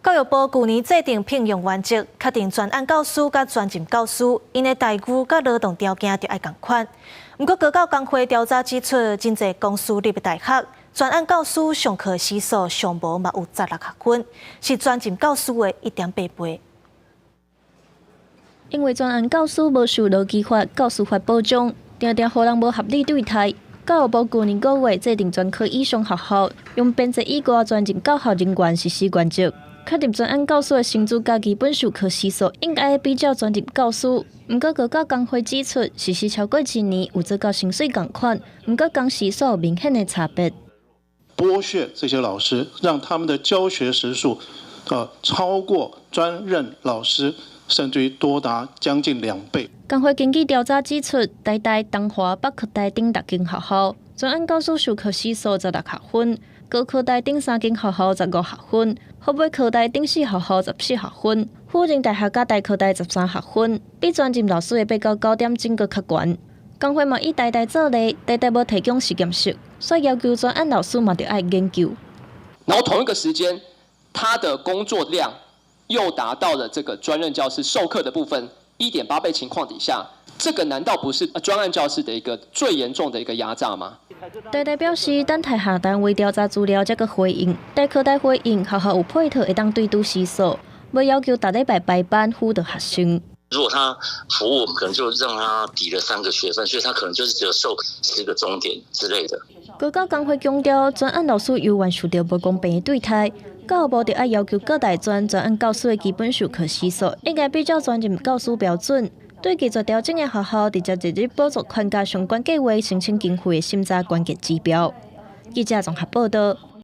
教育部舊年制定聘用原則，確定專案教師佮專任教師，𪜶的待遇佮勞動條件著愛仝款。毋過高教工會調查指出，真濟公私立的大學，專案教師上課時數上無嘛有16學分，是專任教師的1.8倍。因為專案教師無受勞基法、教師法保障，定定予人無合理對待。教育部舊年5月制定專科以上學校用編制以外專任教學人員實施原則，確定專案教師的薪資佮基本授課時數應該比照專任教師。毋過高教工會指出，實施超過一年有做到薪水仝款，毋過工時數有明顯的差別。剝削這些老師，讓他們的教學時數，超過專任老師，甚至於多達將近2倍。工會根據調查指出，台大、東華、北科大等六間學校，專案教師授課時數16學分，高科大等三間學校15學分，湖北科大等四學校14學分，輔仁大學佮台科大13學分，比專任老師的8到9點鐘閣較懸。工會嘛以台大做例，台大無提供實驗室，所以要求專案老師嘛著愛研究。然後同一個時間，他的工作量又達到了這個專任教師授課的部分1.8倍情況底下，這個難道不是專案教師的一個最嚴重的一個壓榨嗎？台大表示，等待下單位調查資料才閣回應。台科大回應，學校有配套會當對拄時數，無要求逐禮拜排班輔導學生。如果他服務，我們可能就讓他抵了3個學分，所以他可能就是只有授10個鐘點之類的。高教工會強調，專案老師猶原受著無公平的對待，教育部著愛要求各大專專案教師的基本授課時數應該比照專任教師標準。對拒絕調整的學校，直接列入補助款佮相關計畫申請經費的審查關鍵指標。記者綜合報道。